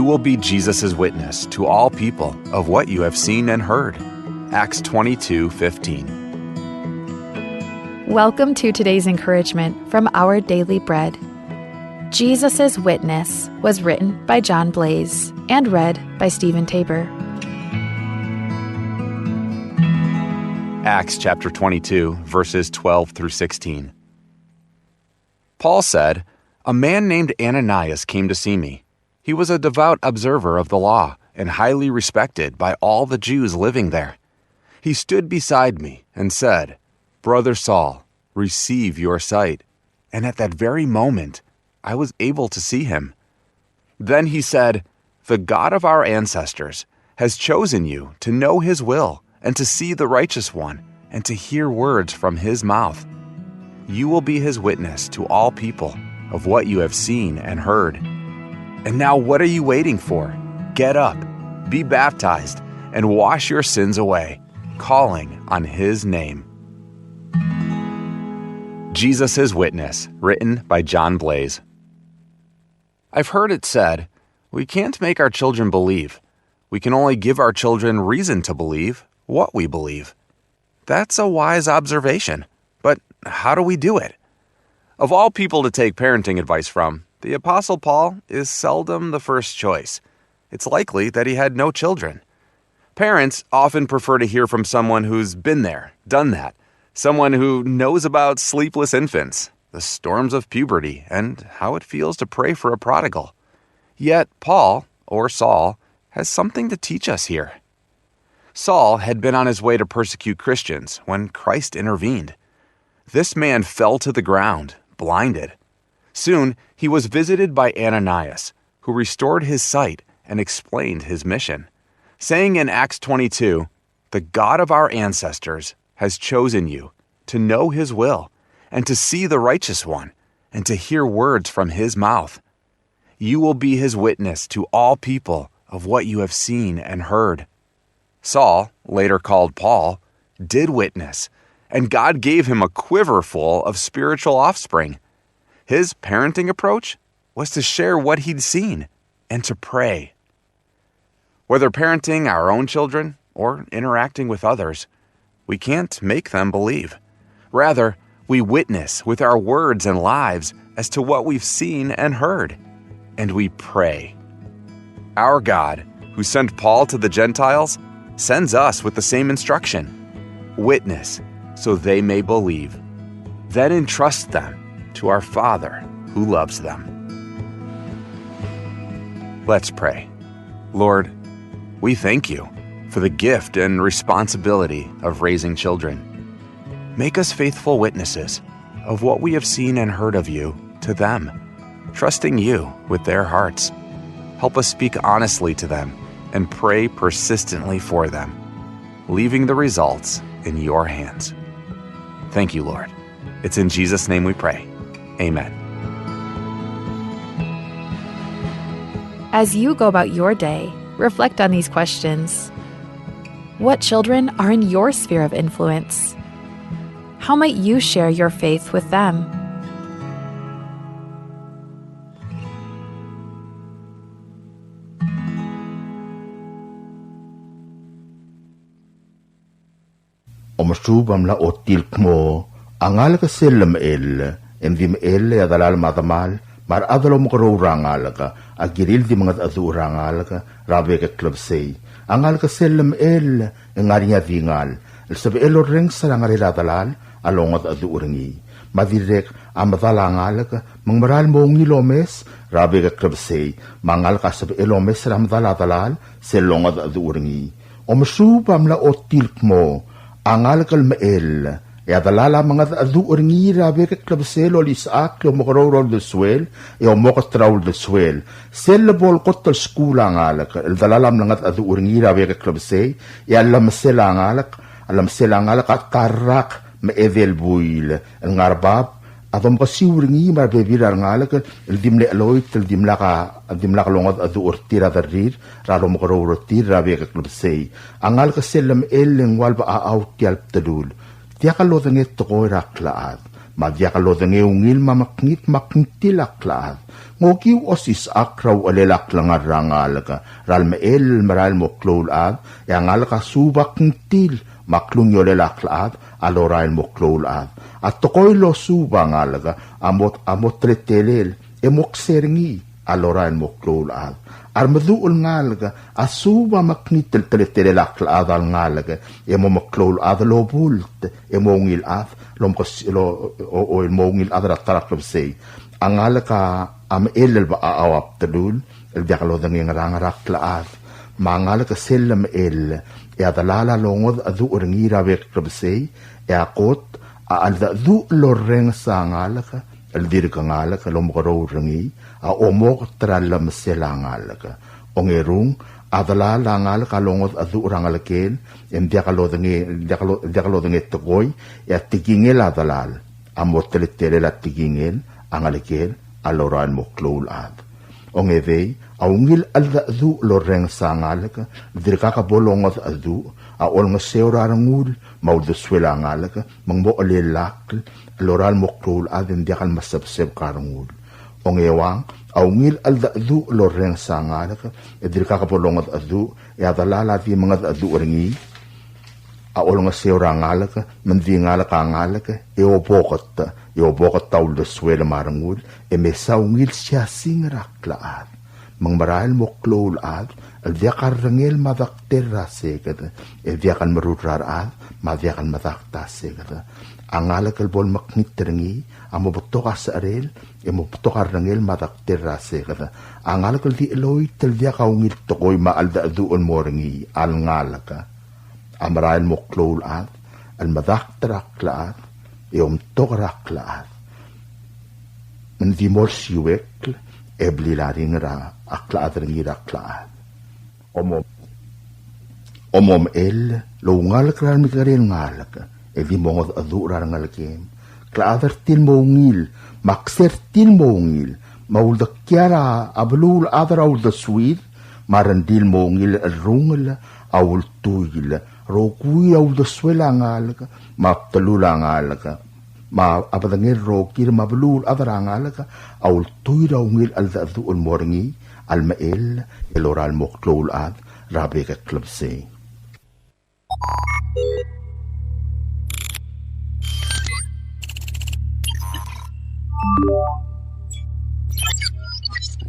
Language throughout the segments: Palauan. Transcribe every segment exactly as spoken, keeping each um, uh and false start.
You will be Jesus' witness to all people of what you have seen and heard. Acts twenty-two fifteen. Welcome to today's encouragement from Our Daily Bread. Jesus' Witness was written by John Blase and read by Stephen Tabor. Acts chapter twenty-two, verses twelve through sixteen. Paul said, "A man named Ananias came to see me. He was a devout observer of the law and highly respected by all the Jews living there. He stood beside me and said, 'Brother Saul, receive your sight.' And at that very moment, I was able to see him." Then he said, "The God of our ancestors has chosen you to know his will and to see the Righteous One and to hear words from his mouth. You will be his witness to all people of what you have seen and heard. And now what are you waiting for? Get up, be baptized, and wash your sins away, calling on his name." Jesus' Witness, written by John Blase. I've heard it said, "We can't make our children believe. We can only give our children reason to believe what we believe." That's a wise observation. But how do we do it? Of all people to take parenting advice from, the Apostle Paul is seldom the first choice. It's likely that he had no children. Parents often prefer to hear from someone who's been there, done that, someone who knows about sleepless infants, the storms of puberty, and how it feels to pray for a prodigal. Yet Paul, or Saul, has something to teach us here. Saul had been on his way to persecute Christians when Christ intervened. This man fell to the ground, blinded. Soon, he was visited by Ananias, who restored his sight and explained his mission, saying in Acts twenty-two, "The God of our ancestors has chosen you to know his will and to see the Righteous One and to hear words from his mouth. You will be his witness to all people of what you have seen and heard." Saul, later called Paul, did witness, and God gave him a quiver full of spiritual offspring. His parenting approach was to share what he'd seen and to pray. Whether parenting our own children or interacting with others, we can't make them believe. Rather, we witness with our words and lives as to what we've seen and heard, and we pray. Our God, who sent Paul to the Gentiles, sends us with the same instruction. Witness so they may believe. Then entrust them to our Father who loves them. Let's pray. Lord, we thank you for the gift and responsibility of raising children. Make us faithful witnesses of what we have seen and heard of you to them, trusting you with their hearts. Help us speak honestly to them and pray persistently for them, leaving the results in your hands. Thank you, Lord. It's in Jesus' name we pray. Amen. As you go about your day, reflect on these questions. What children are in your sphere of influence? How might you share your faith with them? Omesuub a mla ochotii el kmo a ngalek sel lemechell, e ng di mechell e a delal me a demal me a rechad el omekeroul er a ngalek a kirir el di mengedecheduch er a ngalek er a bek el klebesei. A ngalek sel lemechell e ng ngar er ngii a dingal el sebechel orrenges er a ngerel a delal a longedecheduch er ngii. Me a dirrek a medal a ngalek me ng meral mo ungil omes er a bek el klebesei, me a ngalek a sebechel omes er a medal a delal sel longedecheduch er ngii. Omesuub a mla ochotii el kmo a ngalek el mechell e a delal a mengedecheduch er ngii er a bek el klebesei el olisechakl e omekeroul er a uldesuel e omoket er a uldesuel. Sel lebo el kot el skuul a ngalek el delal a mlengedecheduch er ngii er a bek el klebesei, e a llemesel a ngalek, a llemesel a ngalek a ta el rak me a edei el buil el ngar bab a domkesiu er ngii me a rebebil er a rengalek el di mle cheloit el dimlak a, dimlak longedecheduch er tir a derrir er a lomekeroul er tir er a bek el klebesei. A ngalek sel lemechell e ng ua le bechachau tia el bdelul. Diak lodengei tekoi er a klechad, Me a diak lodengei a ungil me a mekngit me a kngtil a klechad. Ng okiu osisechakl er a uchelel a klengar er a ngalek er a lemechell el merael mo klou el chad, e a ngalek a suub a kngtil me a klungiolel a klechad a lorael mo klou el chad. A tekoi el osuub a ngalek a mo, a mo teletelel e mo kser er ngii a lorael mo klou el chad. A remeduch el ngalek a suub a mekngit el teletelel a klechad a lengalek e mo meklou el chad el obult e mo ungil chad el omkes-, el o-, o-, o-, el mo ungil chad er a ta er a klebesei. A ngalek a mechell el bechachau a bdelul el diak lodengei a ngerang er a klechad. Me a ngalek sel lemechell e a delal a longedecheduch er ngii er a bek el klebesei, e a kot a cheldecheduch el lorrenges a ngalek el dirk ngalek el omekeroul er ngii a omoket er a llemesel a ngalek. Ongerung, a delal a ngalek a longedecheduch er a ngelekel e ng diak lodengei, diak lo-, diak lodengei tekoi, e a tekingel a delal a mo teletelel a tekingel a ngelekel a lorael mo klou el chad. Ongedei, a ungil cheldecheduch el lorrenges a ngalek el dirkak bo longedecheduch a olengeseu er a rengul me a uldesuel a ngalek me ng mo chelellakl el lorael mo klou el chad e ng diak el mesebsebek a rengul. Ongeuang, a ungil cheldecheduch el lorrenges a ngalek e dirkak bo longedecheduch, e a delal a di mengedecheduch er ngii a olengeseu er a ngalek me ng di ngalek a ngalek e oboket, e oboket a uldesuel me a rengul, e mesa ungil siasing er a klechad. Me ng merael mo klou el chad el diak a rrengel me a dekter er a seked, e diak el merur er a rechad me a diak el medakt a seked. A ngalek el bo lemekngit er ngii a mo betok a secherel e mo betok a rrengel me a dekter er a seked. A ngalek el di cheloit el diak a ungil tekoi me a cheldecheduch el mo er ngii a lengalek a merael mo klou el chad el medakt er a klechad e omtok er a klechad. Me ng di mo olsiuekl e blil a ringel a klechad er ngii er a klechad. Omo-, omomechell el oungalek er a remekekerei el ngalek e di mongedecheduch er a rengelekem. Klechad er tir el mo ungil me a kser tir el mo ungil me a uldekial a beluulechad er a uldesuir me a rengrir el mo ungil el cherrungel a ultuil. Rokui a uldesuel a ngalek me a bdelul a ngalek me a bedengel rokir me a beluulechad er a ngalek a ultuil er a ungil cheldecheduch el mo er ngii a lemechell el lorael mo klou el chad er a bek el klebesei.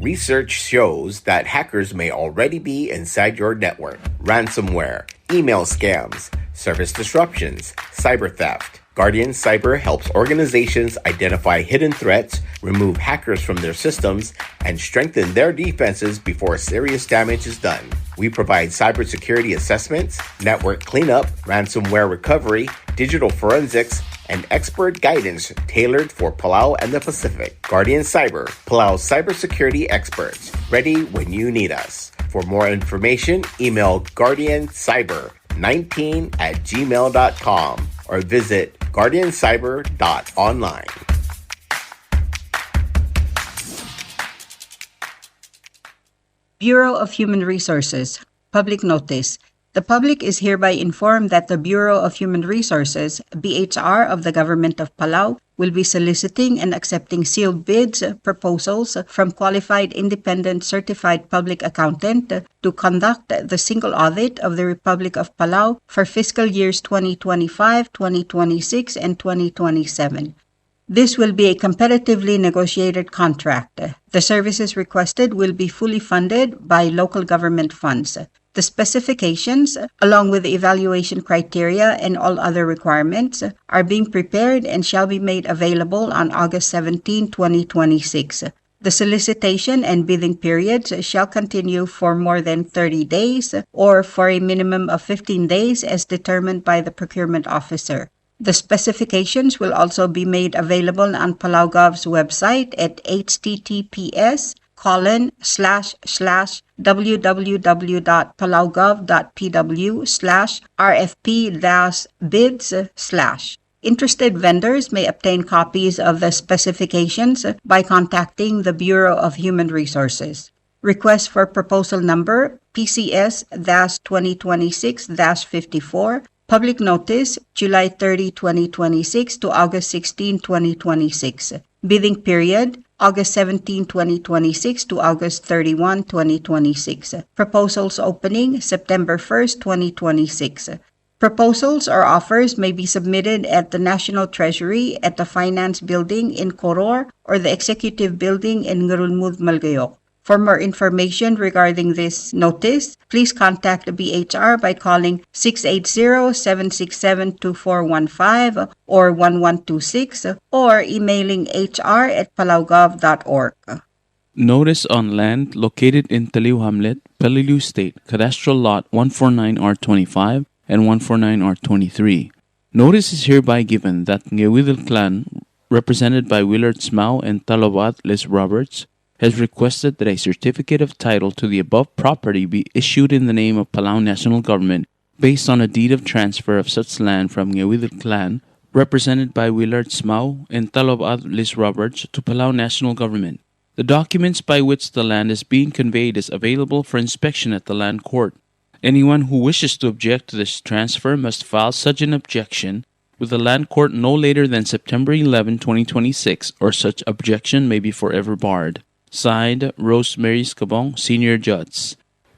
Research shows that hackers may already be inside your network. Ransomware, email scams, service disruptions, cyber theft. Guardian Cyber helps organizations identify hidden threats, remove hackers from their systems, and strengthen their defenses before serious damage is done. We provide cybersecurity assessments, network cleanup, ransomware recovery, digital forensics, and expert guidance tailored for Palau and the Pacific. Guardian Cyber, Palau's cybersecurity experts, ready when you need us. For more information, email guardian cyber nineteen at gmail dot com or visit guardian cyber dot online. Bureau of Human Resources. Public notice. The public is hereby informed that the Bureau of Human Resources, B H R, of the Government of Palau will be soliciting and accepting sealed bids, proposals from qualified independent certified public accountant to conduct the single audit of the Republic of Palau for fiscal years twenty twenty-five, twenty twenty-six, and twenty twenty-seven. This will be a competitively negotiated contract. The services requested will be fully funded by local government funds. The specifications, along with the evaluation criteria and all other requirements, are being prepared and shall be made available on August seventeenth, twenty twenty-six. The solicitation and bidding periods shall continue for more than thirty days or for a minimum of fifteen days as determined by the procurement officer. The specifications will also be made available on PalauGov's website at H T T P S colon slash slash W W W dot palaugov dot P W slash R F P dash bids slash. Interested vendors may obtain copies of the specifications by contacting the Bureau of Human Resources. Request for proposal number P C S dash twenty twenty-six dash fifty-four, Public notice, July thirty, twenty twenty-six to August sixteen, twenty twenty-six. Bidding period, August seventeen, twenty twenty-six to August thirty-one, twenty twenty-six. Proposals opening, September first, twenty twenty-six. Proposals or offers may be submitted at the National Treasury at the Finance Building in Koror or the Executive Building in Ngerulmud, Melekeok. For more information regarding this notice, please contact the B H R by calling six eight zero, seven six seven, two four one five or one one two six or emailing H R at palaugov dot org. Notice on land located in Teliu Hamlet, Peleliu State, Cadastral Lot one four nine R twenty-five and one four nine R twenty-three. Notice is hereby given that Ngeuidel Clan, represented by Willard Smau and Talobad Les Roberts, has requested that a certificate of title to the above property be issued in the name of Palau National Government based on a deed of transfer of such land from Ngeuidel Clan, represented by Willard Smau and Talobad Les Roberts, to Palau National Government. The documents by which the land is being conveyed is available for inspection at the Land Court. Anyone who wishes to object to this transfer must file such an objection with the Land Court no later than September eleventh, twenty twenty-six, or such objection may be forever barred. Signed, Rosemary Skebong, Senior Judge.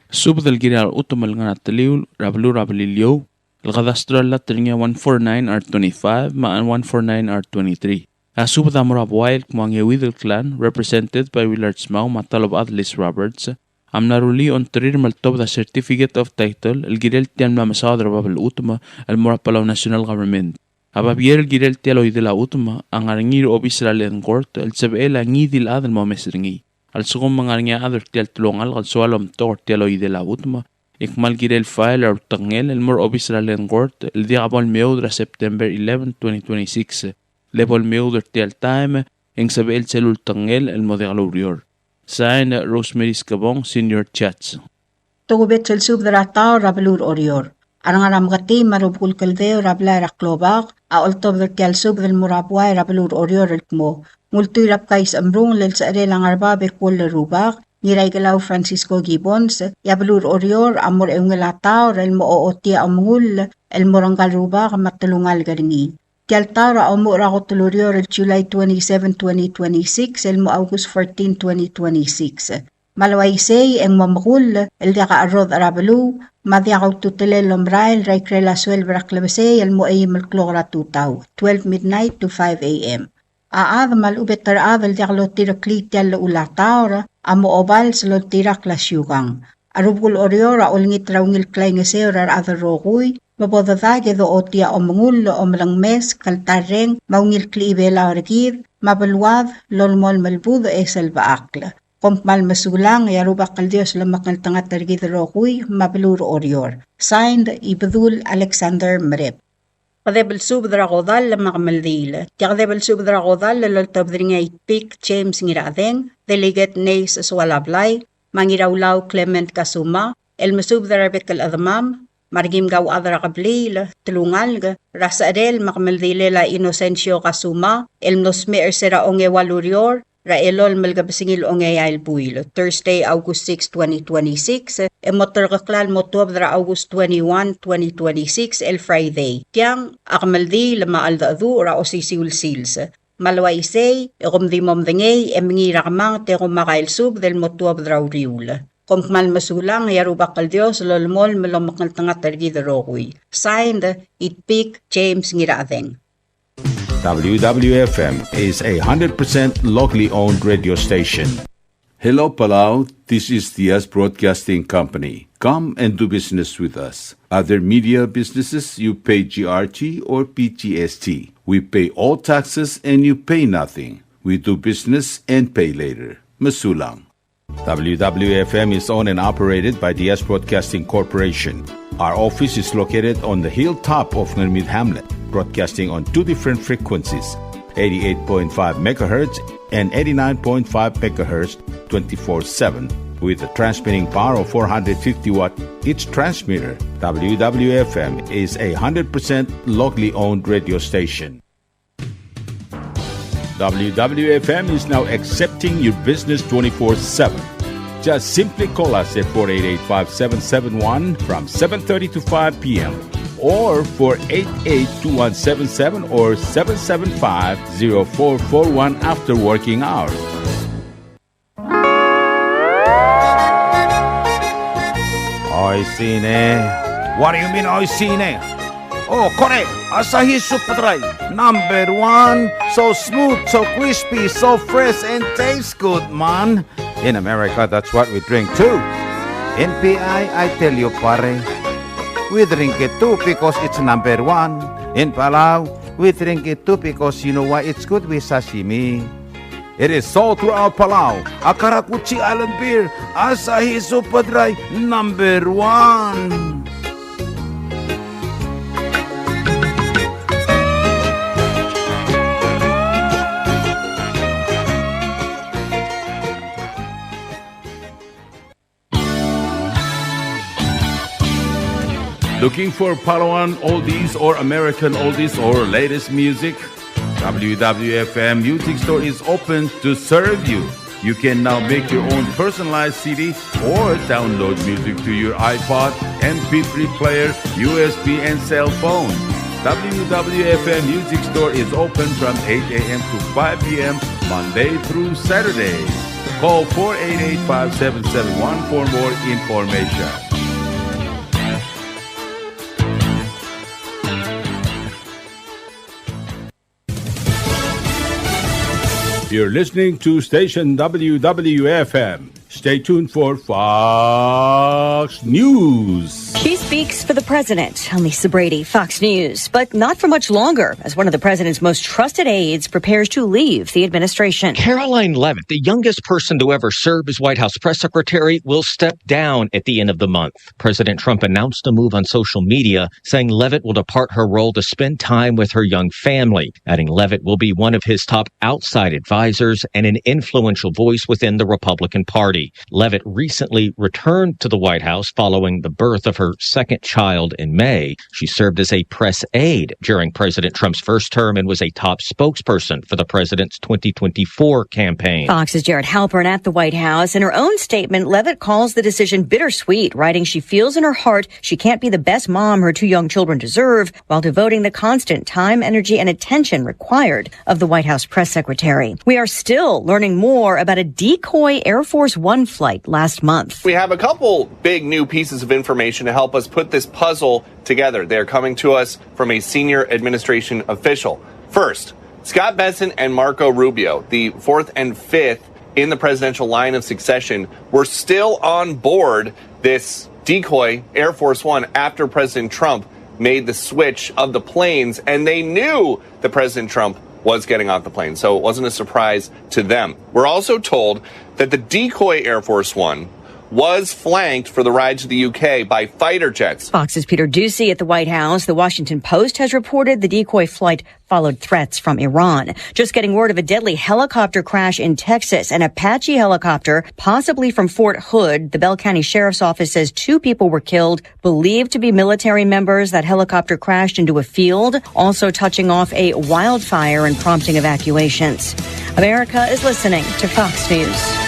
Subed el kirel a chutem el ngar er a Teliu er a beluu er a Beliliou, el cadastral lot er ngii a one four nine R twenty-five me a one four nine R twenty-three. A subed a mo er a buai el kmo a Ngeuidel Clan, represented by Willard Smau me a Talobad Les Roberts, a mla rullii a ongtir me ltobed a certificate of title el kirel tia el mla mesaod er a bab el chutem el mo er a Palau National Government. A babier el kirel tia el oidel a chutem a ngar er ngii er a obis er a Land Court el sebechel a ngii di el chad el mo omes er ngii. A lsekum e ng ngar er ngii a chad er tia el telungalek el soal omtok er tia el oidel a chutem, e kmal kirel file er a ultekngel el mo er a obis er a Land Court el diak bo lemeoud er a September eleven, twenty twenty-six. Le bo lemeoud er tia el taem e ng sebechel sel ultekngel el mo diak loureor. Signed, Rosemary Skebong, Senior Judge. Tokubets el subed er a taor er a beluu er Oreor. A re ngar er a Meketii me a rubekul Kldeu er a blai er a Klobak a oltobed er tia el subed el mo er a buai er a beluu er Oreor el kmo, ng ultuil er a Bkais Chemrungel el secherel a ngar er a bab e kuoll el rubak, Ngiraikelau Francisco Gibbons, e a beluu er Oreor a mo er a eungel a taor el mo ochotii a omengull el mo er ngka el rubak me a telungalek er ngii. Tia el taor a omuchel er a kot el ureor el July twenty-seven, twenty twenty-six, el mo August fourteen, twenty twenty-six. Me a le uaisei e ng mo mekull el diak a cherrodech er a beluu, me a diak a ultutelel el omerael er a ikrel a sueleb er a klebesei el mo eim el klok er a tutau, twelve midnight to five A M. A chad me a lechub e te rechad el diak lotireklii tia el llechul a taor a mo obals el oltirakl a siukang. A rubekul Oreor a olengit er a ungil klaingeseu er a rechad el rokui, me bo dedak e dochotii a omengull, omelengmes, kltarreng, me a ungil klechibelau er kid, me a beluad, lolemolem el budech e sel bechakl. Kom kmal mesulang, e a Rubak el Dios lomekngeltengat er kid el rokui, me a beluu er Oreor. Signed, Ibedul Alexander Merep. Kedeb el subed er a kodall me a kemeldiil. Tia kedeb el subed er a kodall el oltobed er ngii a Itpik James Ngirachedeng, Delegate Nace Soalablai, me a Ngiraulau Clement Kasuma, el mesubed er a rebek el chedemam, me a rekim kauchad er a kebliil, telungalek, er a secherel me a kemeldiilel a Inocencio Kasuma, el mlo smecher er se er a ongeua el ureor, er a elolem el kebesengil ongeai el buil, Thursday, August six, twenty twenty-six, e mo terkeklel el mo tuobed er a August twenty-one, twenty twenty-six, el Friday. Tiang a kemeldiil me a cheldecheduch er a osisiu el sils. Me a le uaisei, e kom di mo medengei, e mengiil er a kemanget e kom a kael subed el mo tuobed er a uriul. Kom kmal mesulang, e a Rubak el Dios lolemolem el omekngeltengat er kid el rokui. Signed, Itpik James Ngirachedeng. W W F M is a hundred percent locally owned radio station. Hello, Palau. This is Diaz Broadcasting Company. Come and do business with us. Other media businesses, you pay G R T or P G S T. We pay all taxes and you pay nothing. We do business and pay later. Mesulang. W W F M is owned and operated by Diaz Broadcasting Corporation. Our office is located on the hilltop of Ngermid Hamlet, broadcasting on two different frequencies, eighty-eight point five megahertz and eighty-nine point five megahertz, twenty-four seven, with a transmitting power of four hundred fifty watt each transmitter. W W F M is a hundred percent locally owned radio station. W W F M is now accepting your business twenty-four seven. Just simply call us at four eight eight, five seven seven one from seven thirty to five P M, or four eight eight, two one seven seven or seven seven five, zero four four one after working hours. Oishii ne. What do you mean, oishii ne? Oh, kore, Asahi Super Dry, number one. So smooth, so crispy, so fresh, and tastes good, man. In America, that's what we drink too. In P I, I tell you, pare, we drink it too because it's number one. In Palau, we drink it too because you know why? It's good with sashimi. It is sold throughout Palau. A karakuchi island beer, Asahi Super Dry, number one. Looking for Palauan oldies or American oldies or latest music? W W F M Music Store is open to serve you. You can now make your own personalized C D or download music to your iPod, M P three player, U S B, and cell phone. W W F M Music Store is open from eight A M to five P M, Monday through Saturday. Call four eight eight, five seven seven one for more information. You're listening to station W W F M. Stay tuned for Fox News. She speaks for the president. I'm Lisa Brady, Fox News, but not for much longer, as one of the president's most trusted aides prepares to leave the administration. Karoline Leavitt, the youngest person to ever serve as White House press secretary, will step down at the end of the month. President Trump announced the move on social media, saying Leavitt will depart her role to spend time with her young family, adding Leavitt will be one of his top outside advisors and an influential voice within the Republican Party. Leavitt recently returned to the White House following the birth of her second child in May. She served as a press aide during President Trump's first term and was a top spokesperson for the president's twenty twenty-four campaign. Fox's Jared Halpern at the White House. In her own statement, Leavitt calls the decision bittersweet, writing she feels in her heart she can't be the best mom her two young children deserve while devoting the constant time, energy, and attention required of the White House press secretary. We are still learning more about a decoy Air Force One flight last month. We have a couple big new pieces of information to help us put this puzzle together. They're coming to us from a senior administration official. First, Scott Bessent and Marco Rubio, the fourth and fifth in the presidential line of succession, were still on board this decoy Air Force One after President Trump made the switch of the planes, and they knew that President Trump was getting off the plane, so it wasn't a surprise to them. We're also told that the decoy Air Force One was flanked for the ride to the U K by fighter jets. Fox's Peter Doocy at the White House. The Washington Post has reported the decoy flight followed threats from Iran. Just getting word of a deadly helicopter crash in Texas. An Apache helicopter, possibly from Fort Hood. The Bell County Sheriff's Office says two people were killed, believed to be military members. That helicopter crashed into a field, also touching off a wildfire and prompting evacuations. America is listening to Fox News.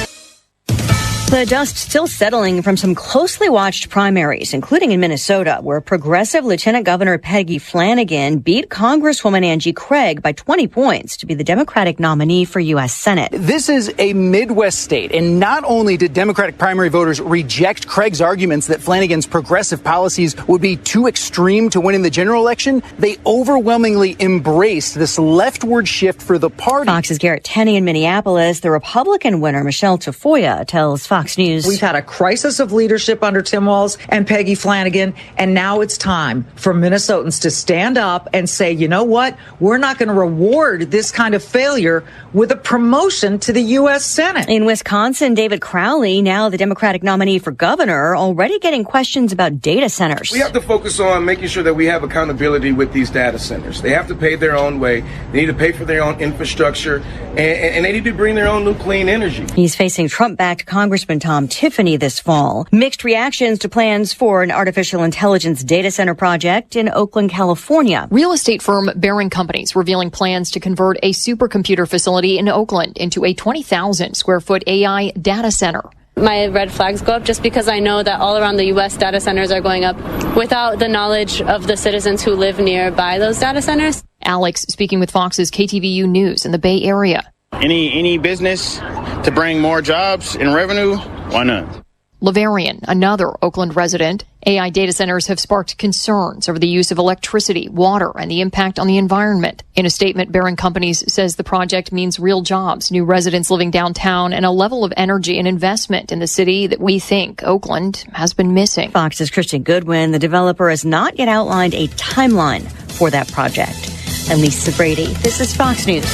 The dust still settling from some closely watched primaries, including in Minnesota, where progressive Lieutenant Governor Peggy Flanagan beat Congresswoman Angie Craig by twenty points to be the Democratic nominee for U S Senate. This is a Midwest state, and not only did Democratic primary voters reject Craig's arguments that Flanagan's progressive policies would be too extreme to win in the general election, they overwhelmingly embraced this leftward shift for the party. Fox's Garrett Tenney in Minneapolis. The Republican winner, Michelle Tafoya, tells Fox News. We've had a crisis of leadership under Tim Walz and Peggy Flanagan, and now it's time for Minnesotans to stand up and say, "You know what? We're not gonna reward this kind of failure with a promotion to the U S Senate." In Wisconsin, David Crowley, now the Democratic nominee for governor, already getting questions about data centers. We have to focus on making sure that we have accountability with these data centers. They have to pay their own way. They need to pay for their own infrastructure, and, and, and they need to bring their own new clean energy. He's facing Trump-backed Congressman Tom Tiffany this fall. Mixed reactions to plans for an artificial intelligence data center project in Oakland, California. Real estate firm Barron Companies revealing plans to convert a supercomputer facility in Oakland into a twenty thousand square foot A I data center. My red flags go up just because I know that all around the U S data centers are going up without the knowledge of the citizens who live nearby those data centers. Alex speaking with Fox's K T V U News in the Bay Area. Any any business to bring more jobs and revenue, why not? Laverian, another Oakland resident. A I data centers have sparked concerns over the use of electricity, water, and the impact on the environment. In a statement, Barron Companies says the project means real jobs, new residents living downtown, and a level of energy and investment in the city that we think Oakland has been missing. Fox's Christian Goodwin. The developer has not yet outlined a timeline for that project. I'm Lisa Brady. This is Fox News.